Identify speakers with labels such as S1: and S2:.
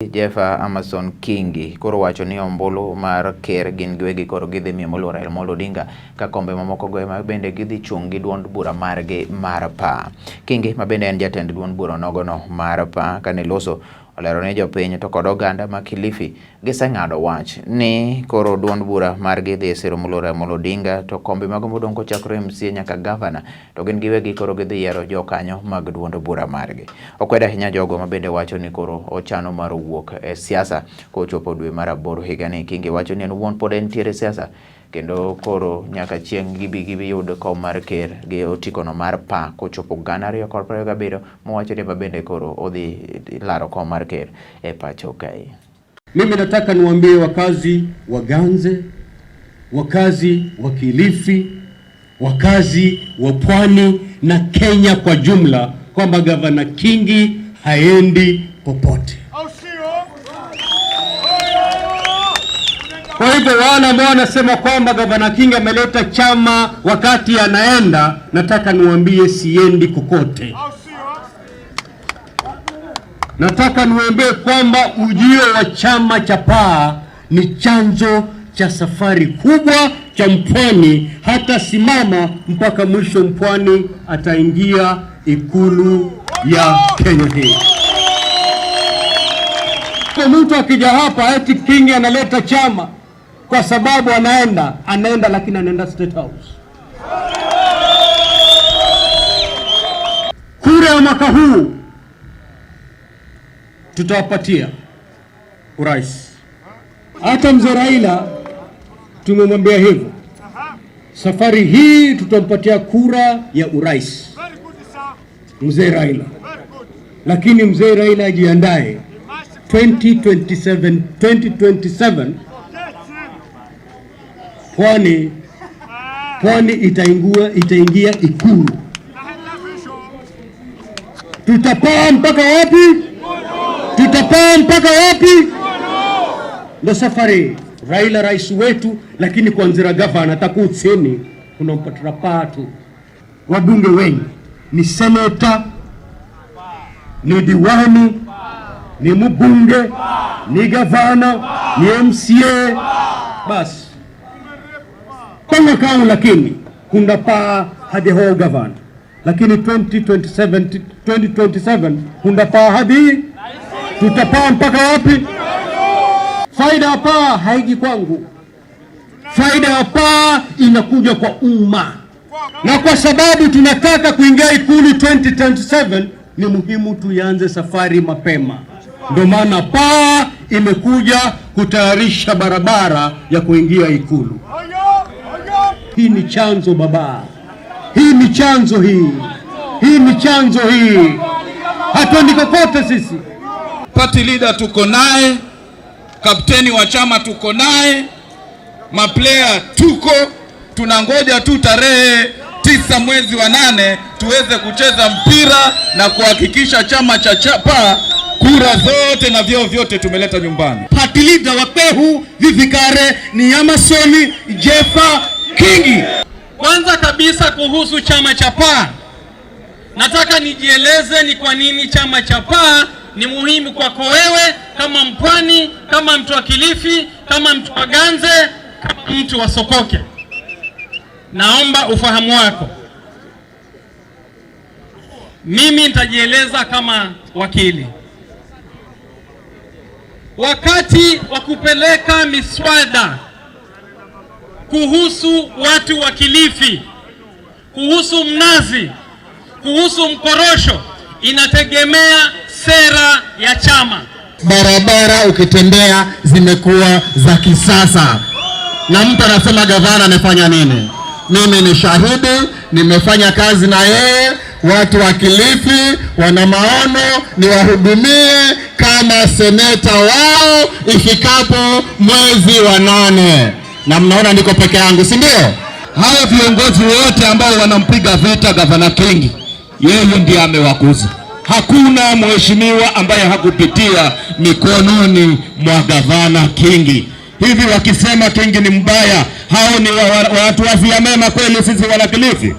S1: Jeffer Amason Kingi koro wacho ni ombulu mar ker gin giwegi koro gidhi miyo moluor Raila Amolo Odinga ka kombe mamoko go ema bende gidhi chung' gi duond bura margi mar PA. Kingi ma bende en jatend duond bura nogono mar PA kane loso olero ne jopiny to kod oganda ma Kilifi giseng'ado wach ni koro duond bura margi dhi siro moluor Raila Amolo Odinga to kombe mago modong' kochakore MCA nyaka gavana to gin giwegi koro gidhi yiero jokanyo mag duond bura margi. Okwedo ahinya jogo ma bende wacho ni koro ochano mar wuok e siasa kochopo dwe mar aboro higani. Kingi wacho ni en owuon pod entiere e siasa kendo koro nyaka chieng' gibi yud kom mar ker gi otikono mar PA kochopo 2027 mowacho ni bende koro odhi laro kom mar ker e pacho kae.
S2: Mimi nataka niwaambie wakazi wa Ganze, wakazi wa Kilifi, wakazi wa Pwani na Kenya kwa jumla kwamba Gavana Kingi haendi popote. Kwa hivyo wale ambao wanasema kwamba Gavana Kingi ameleta chama wakati anaenda, nataka niwaambie siendi kokote. Nataka niwaambie kwamba ujio wa chama cha PAA ni chanzo cha safari kubwa cha Mpwani, hata simama mpaka mwisho. Mpwani ataingia ikulu ya Kenya hii. Mtu akija hapa eti Kingi analeta chama kwa sababu anaenda, lakini anaenda State House. Kura ya mwaka huu tutawapatia urais. Hata mzee Raila tumemwambia hivyo, safari hii tutampatia kura ya urais mzee Raila, lakini mzee Raila ajiandae 2027, 2027 Pwani itaingia Ikulu. Tutapaa mpaka wapi? Tutapaa mpaka wapi? Ndo safari Raila rais wetu, lakini kuanzira gavana takutseni kunampatira patu. Wabunge wengi ni seneta, ni diwani, ni mbunge, ni gavana, ni MCA, basi kama kao, lakini hundapaa hadi ho gavana, lakini 2027 2027 hundapaa hadi tutapaa mpaka wapi? Faida ya paa haiji kwangu, faida ya paa inakuja kwa umma, na kwa sababu tunataka kuingia Ikulu 2027 ni muhimu tuianze safari mapema. Ndio maana paa imekuja kutayarisha barabara ya kuingia Ikulu. Hii ni chanzo baba, hii ni chanzo, hii ni chanzo hii. Hatuendi kokote sisi.
S3: Party leader tuko naye, kapteni wa chama tuko naye, maplayer tuko, tunangoja tu tarehe 9 mwezi wa 8 tuweze kucheza mpira na kuhakikisha chama cha Chapa kura zote na vyeo vyote tumeleta nyumbani.
S2: Party leader wa Pehu Vivikare ni Amason Jeffer Kingi.
S4: Kwanza kabisa kuhusu chama cha PAA, nataka nijieleze ni kwa nini chama cha PAA ni muhimu kwako wewe kama Mpwani, kama mtu wa Kilifi, kama mtu wa Ganze, kama mtu wa Sokoke. Naomba ufahamu wako. Mimi nitajieleza kama wakili. Wakati wa kupeleka miswada kuhusu watu wa Kilifi, kuhusu mnazi, kuhusu mkorosho, inategemea sera ya chama.
S5: Barabara ukitembea zimekuwa za kisasa, na mtu anasema gavana amefanya nini? Mimi ni shahidi, nimefanya kazi na yeye. Watu wa Kilifi wana maono, niwahudumie kama seneta wao ifikapo mwezi wa 8. Na mnaona niko peke yangu, si ndio?
S3: Hawa viongozi wote ambao wanampiga vita Gavana Kingi, yeye ndiye amewakuza. Hakuna mheshimiwa ambaye hakupitia mikononi mwa Gavana Kingi. Hivi wakisema Kingi ni mbaya, hao ni watu wazia mema kweli sisi wana Kilifi?